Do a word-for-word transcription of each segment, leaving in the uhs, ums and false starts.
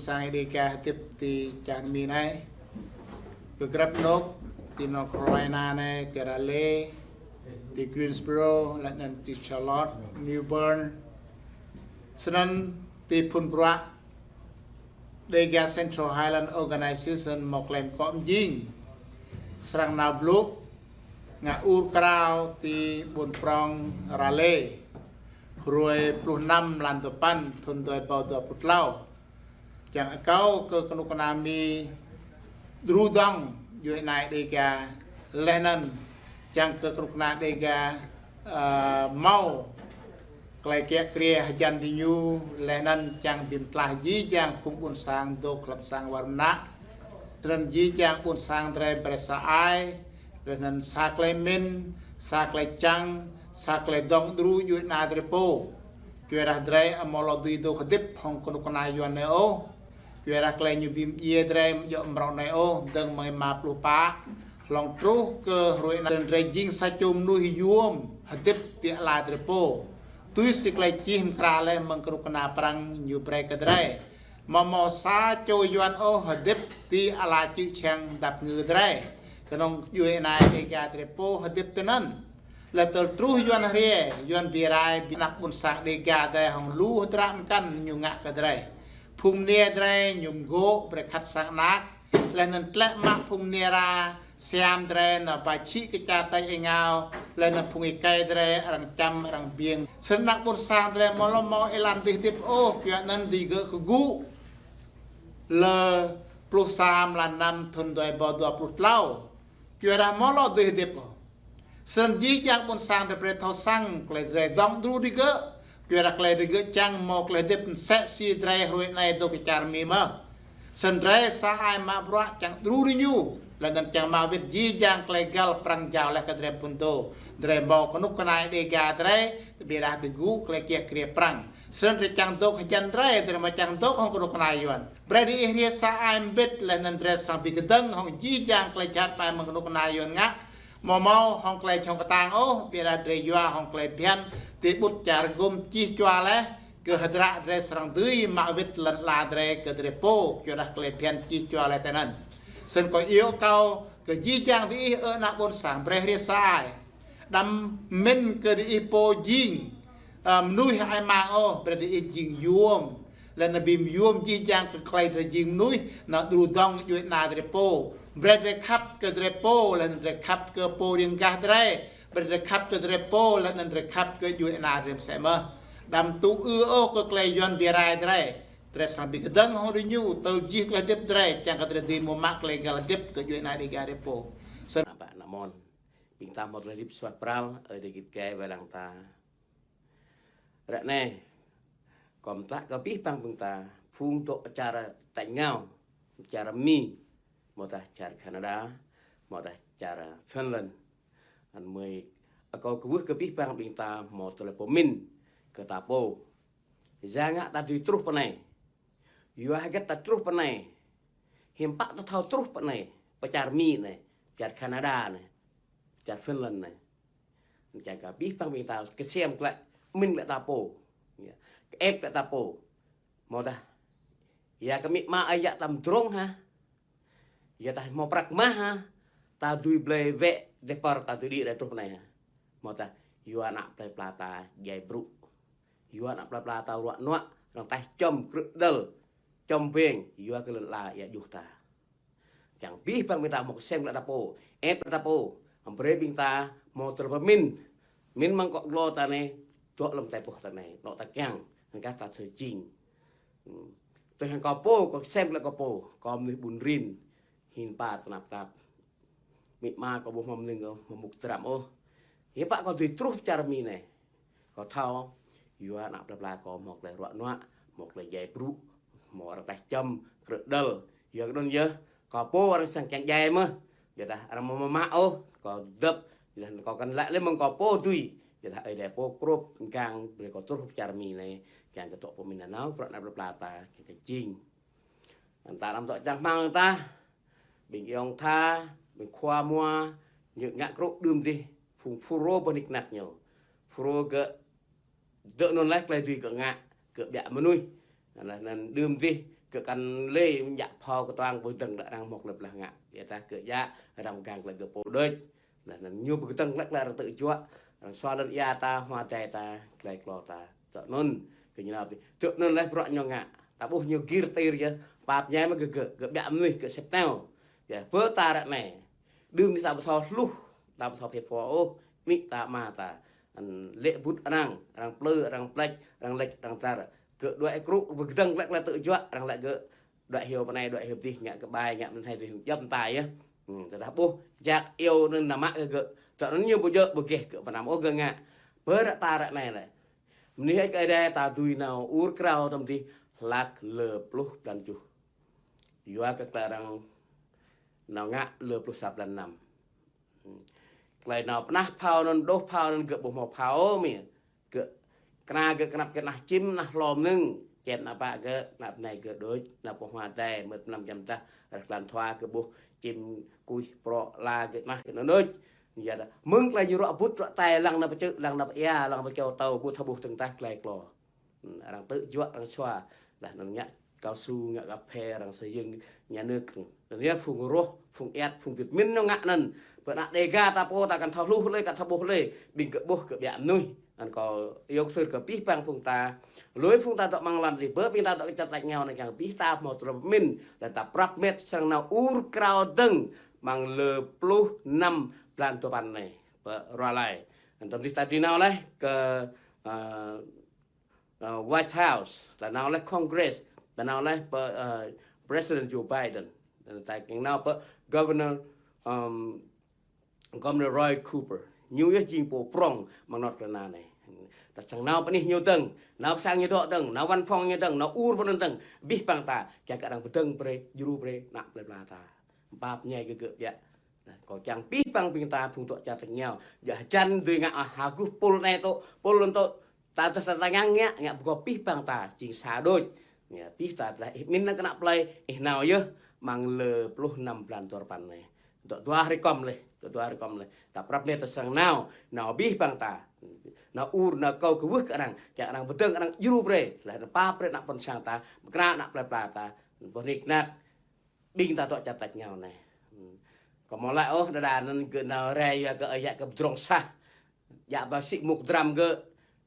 sang Đêga hơdip ti čar Mi anai. Kơ grăp anŏ ti North Carolina anai, ti Raleigh, ti Greensboro, laih anŭn ti Charlotte, New Bern. Snăn ti phŭn bruă Đêga Central Highland Organization mâo klei mkŏ mjing srăng nao blŭ ngă ur krao ti ƀuôn prŏng Raleigh, hruê pluh năm mlan dua păn, thŭn dua êbâo dua pluh tlâo. Čang akâo kơ kơnuk kơna Mi đru dŏng djuê ana Đêga, laih anŭn čang kơ kơnuk kơna Đêga, ơ, mâo klei kiă kriê hơjăn diñu, laih anŭn čang bi mtlaih jih jang phung ƀuôn sang dôk hlăm sang war mnă. Snăn jih jang ƀuôn sang drei brei sa ai, laih anŭn sa klei mĭn, sa klei čang, sa klei dŏng đru djuê ana drei pô. Kyuadah drei amâo lŏ dưi dôk hơdip hŏng kơnuk kơna Yuăn anai ôh. Kyuadah klei ñu bi mdjiê drei amâo djŏ mrâo anai ôh, dơ̆ng mơ̆ng êma pluh pă hlŏng truh kơ hruê anai, drei jing sa čô mnuih yuôm hơdip ti ala drei pô. Tui si klei čih mkra laih mơ̆ng kơnuk kơna Prăng ñu brei kơ drei, amâo mâo sa čô Yuăn ôh hơdip ti ala čư̆ čhiăng dap kngư drei, knŏng djuê ana Đêga drei pô hơdip tinăn. Laih tơl truh Yuăn hriê, Yuăn bi rai, bi anăp ƀuôn sang Đêga drei hŏng lu hdră mkăn ñu ngă kơ drei. Phung mniê drei ñu mgô̆ brei khăt sang anak, laih anŭn tlĕ mă phung mniê ra siam drei nao ba čhĭ kơ čar tač êngao, laih anŭn phung êkei drei arăng čăm arăng biêng. Snăn anăp ƀuôn sang drei amâo lŏ mâo êlan dưi hơdip ôh, kyuanăn digơ̆ kơ gŭ lơ pluh sa mlan năm thŭn dua êbâo dua pluh tlâo. Kyuadah amâo lŏ dưi hơdip ôh. Snăn jih jang ƀuôn sang drei brei thâo săng klei drei dŏng đru digơ̆. Kyuadah klei digơ̆ čang mâo klei hơdip msĕ si drei hruê anai dôk ti čar Mi mơh. Snăn drei sa ai mă bruă čang đru diñu, laih anŭn čang mă wĭt jih jang klei găl Prăng jao laih kơ drei phŭn dô. Drei mâo kơnuk kơna Đêga drei, ƀiădah ti gŭ klei kiă kriê Prăng. Snăn drei čang dôk hơjăn drei, drei amâo čang dôk hŏng kơnuk kơna Yuăn. Brei diih hriê sa ai mbĭt, laih anŭn drei srăng bi kdơ̆ng hŏng jih jang klei jhat ƀai mơ̆ng kơnuk kơna Yuăn ngă. Amâo mâo hŏng klei jhŏng ktang ôh, ƀiădah drei yua hŏng klei bhiăn ti ƀut čar gŭm čih čua laih, kơ hdră drei srăng dưi mă wĭt lăn ala drei kơ drei pô, kyuadah klei bhiăn čih čua laih tinăn. Snăn kâo iâu akâo kơ jih jang diih ơ anăp ƀuôn sang brei hriê sa ai. Đăm mĭn kơ diih pô jing, ơ, mnuih hơăi mang ôh, brei diih jing yuôm. Laih anŭn bi myuôm jih jang kơ klei drei jing mnuih, nao đru dŏng djuê ana drei pô. Brei drei khăp kơ drei pô, laih anŭn drei khăp kơ pô riêng gah drei. Brei drei khăp kơ drei pô, laih anŭn drei khăp kơ djuê ana drei msĕ mơh. Đăm tŭ ư ôh kơ klei Yuăn bi rai drei. Drei srăng bi kdơ̆ng hŏng diñu, tơl jih klei hơdip drei, čang kơ drei dưi mâo mă klei găl hơdip kơ djuê ana Đêga drei pô. Snăn. Ană ƀă ană mơnuih, ƀing ta mâo klei hơdip suaih pral, Ơi Adai git gai wai lăng ta. Ră anai, kâo mtă kơ abih bang ƀing ta, phung dôk čar tač êngao, čar Mi, amâodah čar Canada, amâodah čar Finland. Anăn mơi, akâo kwưh kơ abih bang ƀing ta mâo tơlơi pơmĭn kơ ta pô. Ya ngă ta dưi truh pơ anai. Yua hơget ta truh pơ anai. Hiư̆m pă ta thâo truh pơ anai. Pơ čar Mi anai, čar Canada anai, čar Finland anai. Čang kơ abih bang ƀing ta kơsem klă, mĭn klă ta pô. Ya. Kơ-ĕp klă ta pô. Amâodah. Ya kơ amĭ ama ayă ta mdrŏng hă. Ya ta hmâo prăk mah hă. Ta dưi blơi wĕ dêh păr ta dưi đĭ rai truh pơ anai hă. Amâodah. Yua ană plei pla ta djai brŭ. Yua ană plei pla ta ruă nuă, arăng taih čăm krư̆ đăl, čăm beng, yua kơ lŏn ala ia juh ta. Čang abih bang ƀing ta mâo kơsem klă ta pô, ĕp klă ta pô, hăm brei ƀing ta mâo tơlơi pơmĭn. Mĭn mơ̆ng akŏ glô ta anai, dŏ lăm tơlơi pô ta anai, dŏ ta kiăng, hăng kah ta thâo jing. Hmm. Tui hăng kâo pô, kâo kơsem klă kâo pô, kâo mnuih ƀun rin, hin pa tơnap tap. Amĭ ama kâo ƀu hmâo mơnĭng ôh, hmâo mŭk tram ôh. Hiư̆m pă kâo dưi truh čar Mi anai. Kâo thâo, yua ană plei pla kâo hmâo klei ruă nuă, hmâo klei djai brŭ, hmâo arăng taih čăm, krư̆ đăl. Yua kơ anŭn yơh, kâo pô arăng srăng kiăng djai mơh. Ƀiădah arăng amâo mă ôh, kâo dăp, ƀiădah kâo kăn laĭ lĕ mơ̆ng kâo pô dưi. Ƀiădah Ơi Adai pô krŭp mgang, brei kâo truh čar Mi anai, kiăng kơ dŏ pơmĭn nanao, bruă ană plei pla ta, kiăng kơ jing. Anăn ta arăng dŏ čang hmăng ta. Ƀing ayŏng tha, ƀing khua mua, ñu ngă krŭ đưm dih, phung Fulro bơnik năt ñu. Fulro gơ̆ dơ̆ anŭn laih klei dưi gơ̆ ngă, gơ̆ ƀiă mơnuih. Anăn, anăn đưm dih, Gơ̆ kăn lĕ djă phao kơtuang ƀu dơ̆ng lĕ arăng hmâo tơlơi pơblah ngă. Yua dah gơ̆ djă arăng pơgang tơlơi gơ̆ pô đôč. Laih anŭn ñu ƀu kơdơ̆ng lĕ tơlơi arăng tŭ juă. Arăng sua lŏn ia ta, hmua adai ta, glai klô ta. Tơl anŭn, gơ̆ ñu nao tui. Tơl anŭn laih bruă ñu ngă. Ta ƀuh ñu gir tir yơh. Pap ñai mă gơ̆, gơ̆, gơ̆ ƀiă mơnuih gơ̆ sĕp teo. Yua, pơ ta ră anai. Đưm ta ƀu thâo hluh, ta ƀu thâo phe pho ôh, amĭ ta ama ta. Anŭn lĕ ƀut arăng, arăng plư, arăng plĕč, arăng lĕč, arăng tar. Gơ̆ đuaĭ krŭ, ƀu kơdơ̆ng lĕ tơlơi tŭ juă, arăng lĕ gơ̆ đuaĭ hyu pơ anai, đuaĭ hyu pơ adih, ngă kơ ƀai, ngă mơ̆n hai dih, djŏp mơta yơh. Hmm, tơdah ƀuh, jak iâu anŭn nao mă gơ̆ gơ̆. Tơl anŭn ñu ƀu djơ̆, ƀu geh gơ̆ pơ anăm ôh gơ̆ ngă. Pơ ră ta ră anai lĕ. Mơnuih ơi kơ Ơi Adai ta dưi nao ur krao tơm adih hlak lơ pluh blan tơjuh. Yua kơ tơlơi arăng nao ngă lơ pluh sa blan năm. Tơlơi nao pơnah phao anŭn, đôč phao anŭn gơ̆ ƀu hmâo phao ôh mơ̆n. Gơ̆ kơna gơ̆ kơnăp kơ anah čim, anah hlô mơnơ̆ng. Čem ană bă gơ̆, ană bơnai gơ̆ đôč, ană pô hmua adai, mơ̆t mlam čăm tah, rơh klan thua gơ̆ ƀuh čim kuih prŏ la gơ̆ anah gơ̆ anŭn đôč. Yua dah, mơ̆ng tơlơi ñu ruă ƀut ruă tai lăng nao pơ čư̆, lăng nao pơ ia, lăng nao pơ čô tâo, ƀu thâo ƀuh tơ̆ng tah glai klô. Hmm, arăng tŭ juă, arăng sua. Laih anŭn ngă cao su, ngă cà phê, arăng xây dựng nhà nước. Anŭn yơh phung rŏh, phung iăt, phung Việt Minh ñu ngă anŭn. Pơ ană Đêga ta pô ta kăn thâo hluh lĕ, kăn thâo ƀuh lĕ. Ƀing gơ̆ ƀuh gơ̆ ƀiă mơnuih. Anŭn kâo iâu kơsir kơ abih bang phung ta. Lui phung ta dŏ amăng lăm adih, pơ ƀing ta dŏ kơ čar tač rơngiao anai kiăng abih ta hmâo tơlơi pơmĭn. Laih ta prăp met srăng nao ur krao dơ̆ng amăng lơ pluh năm blan duapăn anai. Pơ Raleigh. Anŭn tơm adih ta dưi nao laih kơ, ơ, ơ, White House, ta nao laih Congress, ta nao laih pơ, ơ, President Joe Biden, ta kiăng nao pơ Governor, ưm, Governor Roy Cooper. Ñu yơh jing pô prŏng amăng North Carolina anai. Ta srăng nao pơ anih ñu dơ̆ng, nao sang ñu dŏ dơ̆ng, nao văn phòng ñu dơ̆ng, nao ur pơ anŭn dơ̆ng, abih bang ta, kiăng kơ arăng pơdơ̆ng brơi, djru brơi, ană plơi pla ta. Pap ñai gơ̆ gơ̆ ƀiă. Anŭn, kâo kiăng abih bang ƀing ta phung dŏ čar tač rơngiao. Yua hơjăn dưi ngă ah, hơgŭ pul anai tŏ, pul anŭn tŏ. Ta tơdah ta ngă, ngă, ngă pơgop abih bang ta, jing sa đôč. Yua, abih ta tơdah ih pơmĭn nao kơ ană plơi, ih nao yơh, amăng lơ pluh năm blan duapăn anai. Dŏ dua hrơi kơm laih, dŏ dua hrơi kơm laih. Ta prăp met ta srăng nao, nao abih bang ta. Nao ur, nao kâo kwưh kơ arăng, kiăng arăng pơdơ̆ng arăng djru brơi. Laih anŭn pap brơi ană ƀôn sang ta, pơkra ană plơi pla ta. Boh nik nak. Ƀing ta dŏ čar tač rơngiao anai. Hmm. Kâo hmâo laĭ ôh, đơđa anŭn gơ̆ nao rai yua kơ ơi yă kơ pơdrŏng sah. Yă ba sĭ mŭk dram gơ̆,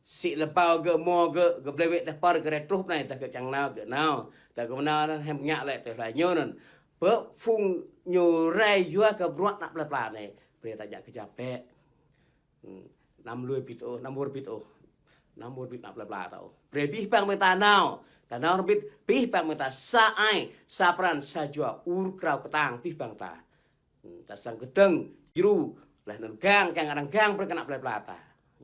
sĭ lơbao gơ̆, mơ̆ gơ̆, gơ̆ blơi wĕ tơh pơr gơ̆ rai truh anai, tơdah gơ̆ kiăng nao, gơ̆ nao. Tơdah gơ̆ nao anŭn, hăm ngă lĕ tơlơi ñu anŭn. Pơ phung ñu rai yua kơ bruă ană plơi pla anai. Brơi ta djă kơjăp bĕ. Hmm. Anăm lui bit ôh, anăm wơr bit ôh. Anăm wơr bit ană plơi pla ta ôh. Brơi abih bang ƀing ta nao. Ta nao hrŏm hơbĭt, abih bang ƀing ta sa ai, sa pran, sa jua, ur krao kơtang abih bang ta. Hmm, ta srăng kơdơ̆ng, djru, laih anŭn gang, kiăng arăng gang brơi kơ ană plơi pla ta.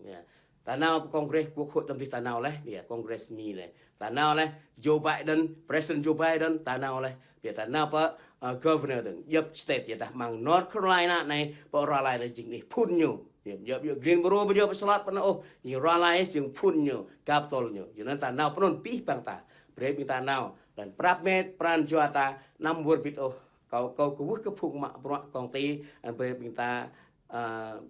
Yua. Ta nao pơ Congress, Quốc hội tơm adih ta nao laih, yua, Congress Mi laih. Ta nao laih, Joe Biden, President Joe Biden, ta nao laih. Ƀiă ta nao pơ, ơ, governor dơ̆ng, djŏp state yua dah amăng North Carolina anai, pơ Raleigh anai jing anih phŭn ñu. Yua, yua, yua Greensboro ƀu djơ̆ pơ Charlotte pơ anŭn ôh, jing Raleigh jing phŭn ñu, capital ñu. Yua anŭn ta nao pơ anŭn abih bang ta. Brơi ƀing ta nao, laih anŭn prăp met pran jua ta, anăm wơr bit ôh. Kâo, kâo kwưh kơ phung mă bruă kông ti, anŭn brơi ƀing ta, ơ,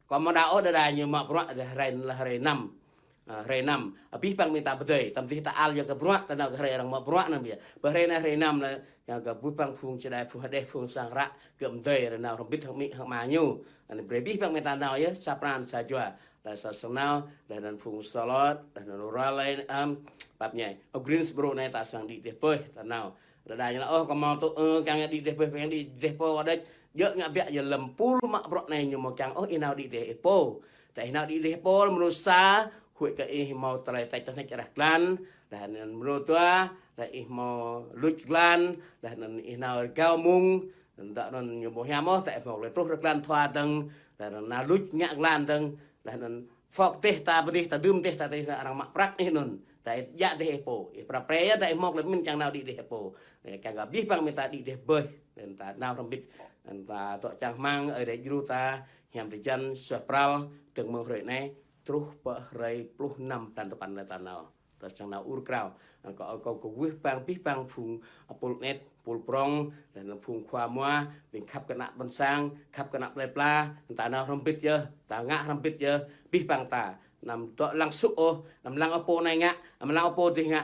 Kâo hmâo đaŏ ôh đơđa ñu mă bruă dah hrơi, hrơi năm. Ơ, hrơi năm. Abih bang ƀing ta pơdơi. Tơm adih ta ăl yua kơ bruă, ta nao kơ hrơi arăng mă bruă anŭn biă. Pơ hrơi anai hrơi năm anai, yua kơ abih bang phung čơđai, phung hơđeh, phung sang hră, gơ̆ pơdơi, arăng nao hrŏm hơbĭt hăng amĭ hăng ama ñu. Anŭn brơi abih bang ƀing ta nao yơh, sa pran, sa jua. Laih sa srăng nao, laih anŭn phung Charlotte, laih anŭn Raleigh, ăm, pap ñai. Ơ Greensboro anai ta srăng đĭ rơdêh pơih, ta nao. Đơđa ñu laĭ, ôh, kâo hmâo tŭ, ơ, kiăng đĭ rơdêh pơ, kiăng đĭ rơdêh pô đôč. Djơ̆ ngă biă, yua lơ̆m pul mă bruă anai ñu hmâo kiăng, ôh, ih nao đĭ rơdêh ih pô. Tơdah ih nao đĭ rơdêh pô, mơnuih sa, huĭ kơ ih hmâo tơlơi tač tơhneč arah glan, laih anŭn mơnuih dua, laih ih hmâo luč glan, laih anŭn ih nao rơgao mông, tơdah anŭn ñu ƀu hiam ôh, tơdah ih hmâo tơlơi truh rơglan thua dơ̆ng, laih anŭn nao luč ngă glan dơ̆ng, laih anŭn Phŏk dêh ta pơ dêh, ta dưm dêh ta dêh, arăng mă prăk ih anŭn. Ta ih djă dêh ih pô. Ih prăp pre yơh, ta ih hmâo tơlơi pơmĭn kiăng nao đĭ dêh ih pô. Ơ, kiăng kơ abih bang ƀing ta đĭ dêh pơih. Anŭn ta nao hrŏm hơbĭt. Anŭn ta dŏ čang rơmang, Ơi Adai djru ta, hiam drơi jăn, suaih pral, dơ̆ng mơ̆ng hrơi anai, truh pơ hrơi pluh năm blan duapăn anai ta nao. Ta srăng nao ur krao. Anŭn kâo, kâo, kâo kwưh bang abih bang phung, ơ, pôl anet, pôl prŏng, laih anŭn phung khua mua, ƀing khăp kơ ană ƀôn sang, khăp kơ ană plơi pla, ta nao hrŏm hơbĭt yơh, ta ngă hrŏm hơbĭt yơh, abih bang ta. Anăm dŏ lăng sŭ ôh, anăm lăng ôh pô anai ngă, anăm lăng ôh pô dih ngă.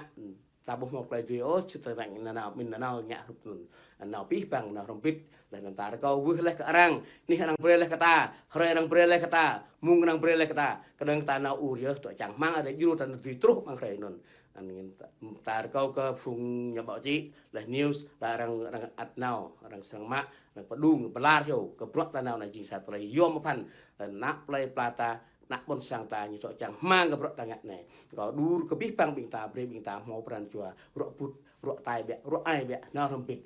Ta ƀu hmâo tơlơi dưi ôh, sĭt tơdang nanao, mĭn nanao ngă hrup anŭn. Nao abih bang, nao hrŏm hơbĭt, laih anŭn ta rơkâo wơh laih kơ arăng, anih arăng brơi laih kơ ta, hrơi arăng brơi laih kơ ta, mông arăng brơi laih kơ ta. Kơnơ̆ng ta nao ur yơh, tŏ čang hmang adai djru ta nao dưi truh amăng hrơi anŭn. Anŭn ta, ta rơkâo kơ phung nhà báo chí, laih news, laih arăng, arăng ăt nao, arăng srăng mă, arăng pơdŏng, pơlar hyu, kơ bruă ta nao anai jing sa tơlơi yôm pơphan, laih anăp plei pla ta, anăp ƀôn sang ta ñu tŏ čang hmang kơ bruă ta ngă anai. Kâo đur kơ abih bang ƀing ta, brơi ƀing ta hmâo pran jua, ruă bŭt, ruă tai biă, ruă ai biă, nao hrŏm hơbĭt.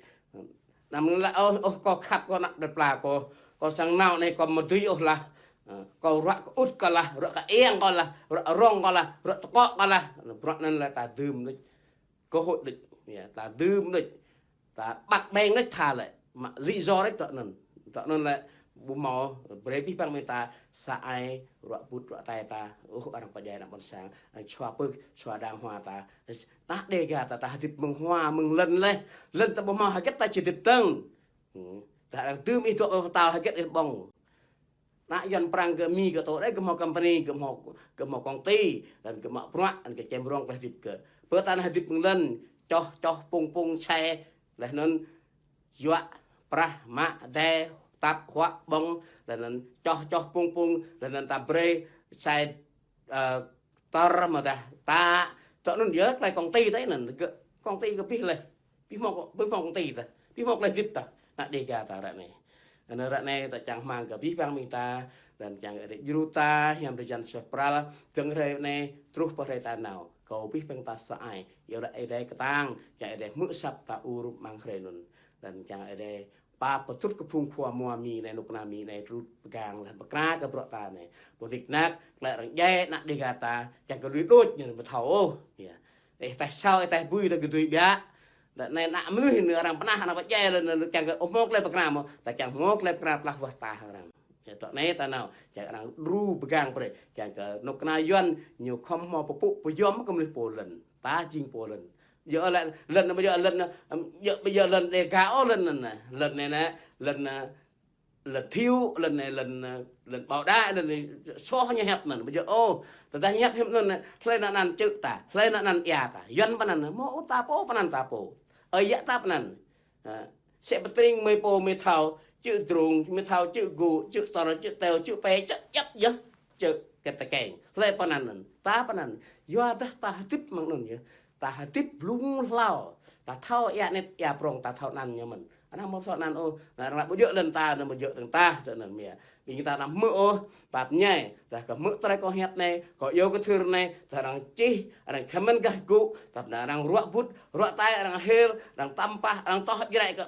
Anăm lăi ôh, ôh, kâo khăp kâo anăp plei pla kâo, kâo srăng nao anai kâo ƀu dưi ôh lah. Ơ, kâo ruă kơ ŭt kâo lah, ruă kơ eng kâo lah, ruă rŏng kâo lah, ruă tơkŏ kâo lah. Bruă anŭn lĕ ta dưm đôč. Cơ hội đôč, yơh, ta dưm đôč. Ta ƀăt ƀeng đôč tha lĕ. Mă lý do đôč tŏ anŭn. Tŏ anŭn lĕ ƀu hmâo, brơi abih bang ƀing ta sa ai ruă bŭt ruă tai ta. Ôh, arăng pơdjai anăp ƀôn sang. Arăng sua pưh, sua đang hua ta. Anăp Dega ta, ta hơdip mơ̆ng hua, mơ̆ng lŏn laih. Lŏn ta ƀu hmâo hơget ta či hơdip dơ̆ng. Hmm. Ta arăng dưm ih dŏ pơtao hơget ih ƀơ̆ng. Anăp Yuan Prăng gơ̆ Mi gơ̆ tŏ đơi gơ̆ hmâo company, gơ̆ hmâo, gơ̆ hmâo công ty, laih anŭn gơ̆ mă bruă, laih anŭn gơ̆ čem rông tơlơi hơdip gơ̆. Pơ ta anai hơdip mơ̆ng lŏn, čoh, čoh pŭng pŭng sai, laih anŭn yuă prah mă dai tap huă ƀơ̆ng, laih anŭn čoh, čoh pŭng pŭng, laih anŭn ta brơi sai, ơ, tơr mơ̆ dah ta, tŏ anŭn yơh tơlơi công ty ta anŭn, gơ̆ công ty gơ̆ abih laih. Abih hmâo, abih hmâo công ty ta. Abih hmâo tơlơi hơdip ta. Anăp Dega ta ră anai. Anŭn ră anai ta čang hmang kơ abih bang ƀing ta, laih anŭn kiăng Ơi Adai djru ta, hiam drơi jan suaih pral, dơ̆ng hrơi anai, truh pơ hrơi ta nao. Kâo abih bang ta sa ai, iâu laĭ Ơi Adai kơtang, kiăng Ơi Adai hmư̆ asăp ta ur amăng hrơi anŭn. Laih anŭn kiăng Ơi Adai pap pơtrut kơ phung khua mua Mi anai, kơnuk kơna Mi anai, trut pơgang laih anŭn pơkra kơ bruă ta anai. Ƀu nik nak, tơlơi arăng djai anăp Dega ta, kiăng kơ lui đôč ñu ƀu thâo ôh. Yơh. Ih taih sao, ih taih bui ta gơ̆ dưi biă. Đa anai anăp mơnuih anai arăng pơnah, arăng pơdjai lĕ, anŭn kiăng kơ ôh hmâo tơlơi pơkra mơ̆, ta kiăng hmâo tơlơi pơkra plah wah ta arăng. Yơh, tŏ anai ta nao, kiăng arăng đru pơgang brơi, kiăng kơ kơnuk kơna Yuan, ñu khŏm hmâo pơpŭ pơyom kơ mơnuih pô lŏn. Ta jing pô lŏn. Yơh lĕ, lŏn anai ƀu djơ̆ lŏn, ưm, djơ̆ ƀu djơ̆ lŏn Dega ôh lŏn anŭn. Lŏn anai anai, lŏn, ơ, lŏn Thiệu, lŏn anai, lŏn, ơ, lŏn Bảo Đại, lŏn anai, soh ñu hiăp anŭn, ƀu djơ̆ ôh. Tơdah ñu hiăp hiăp anŭn, hlơi anăn čư̆ ta, hlơi anăn ia ta. Yuan pơanăn, hmâo ôh ta pô, pơanăn ta pô. Ơi yă ta pơanăn. Ha. Sĕ pơtring mơi pô, mơi thâo, čư̆ drung, mơi thâo, čư̆ gŭ, čư̆ tơr, čư̆ teo, čư̆ pe, čư̆ djăp yơh, čư̆ kĕt tơkeng. Hlơi pơanăn anŭn, ta pơanăn. Yua dah ta hơdip amăng anŭn yơh. Ta hơdip blung hlâo. Ta thâo ia anet, ia prŏng, ta thâo anăn ñu mơ̆n. Anăm hmâo thâo anăn ôh. Anŭn arăng laĭ ƀu djơ̆ lŏn ta, anŭn ƀu djơ̆ lŏn ta, tơl anŭn mơ̆. Ƀing ta anăm hmư̆ ôh. Pap ñai, dah kơ hmư̆ tơlơi kâo hiăp anai, kâo iâu kơ thưr anai, dah arăng čih, arăng comment gah gŭ, tơdah arăng ruă bŭt, ruă tai, arăng hil, arăng tăm pah, arăng tŏh Jrai kơ